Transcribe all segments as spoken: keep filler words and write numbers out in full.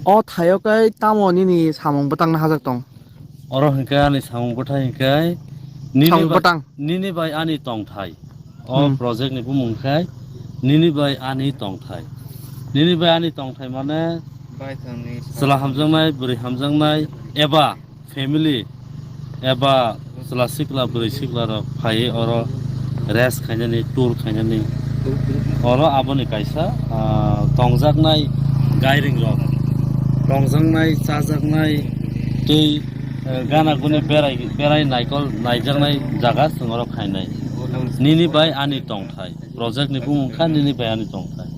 O thaio kai tamo nini samung bwtang na hajak tong? Oro hwnkhe ani samung bwthai hwnkhe nini Samung bai, bwtang. Nini bai ani tongthai. O Hmm. Project ni bumung khe nini bai ani tongthai. Nini bai ani tongthai mane chwla hamjaknai, bwrwi hamjaknai eba family eba chwla sikla bwrwi sikla rok phaiwi oro rest khainani, tour khainani. Oro aboni kaisa, ah, tongjaknai gairing rok, tongjaknai, chajaknai tei, eh, gana guni berai, berai naikol naijaknai jaga chwng oro khainai. Nini bai ani tongthai, project ni bumung kha nini bai ani tongthai.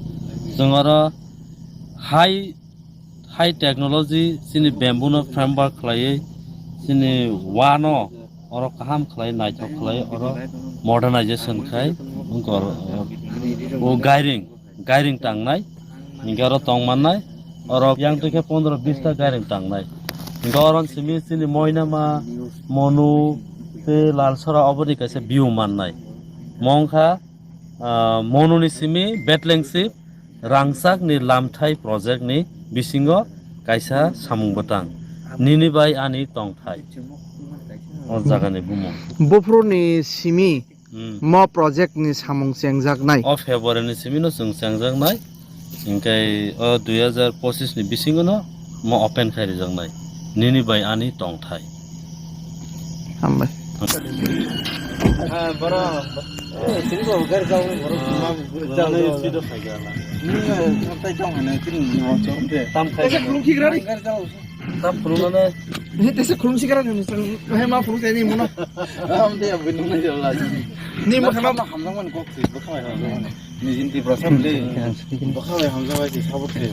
Chwng oro hai high technology chini bamboo no framework khlaiwi chini wa no oro kaham khlai naithok khlai oro modernization khai wngkha oro, o gairing, gairing tangnai hinkhe oro tong mannai oro yang twi khe pondro bis ta gairing tangnai hinkhe oro simi chini moinama monu tei lalsora oboni kaisa view mannai mongkha. Ah, Monuni simi Betleng Sip rangchakni lamthai project ni bisingo kaisa samung bwtang. Nini bai ani tongthai. O jagani bumung. Buphuruni simi Hmm. Mo project ni samung chengjaknai. O February ni simi no chwng chengjaknai. Hinkhe o dui hazar pochis ni bisingo no mo open khai rijaknai. Nini bai ani tongthai. Hambai. Tam khai. Tesa khulum khigra ni. Tam khulum na. Ni tesa khulum khigra ni. He ma khulum ni mo na. Am de abin na jala. Ni mo khama hamlang man kok si, bokha hamlang man. Ni jin ti prasam de. Bokha hamlang man si sabuk si.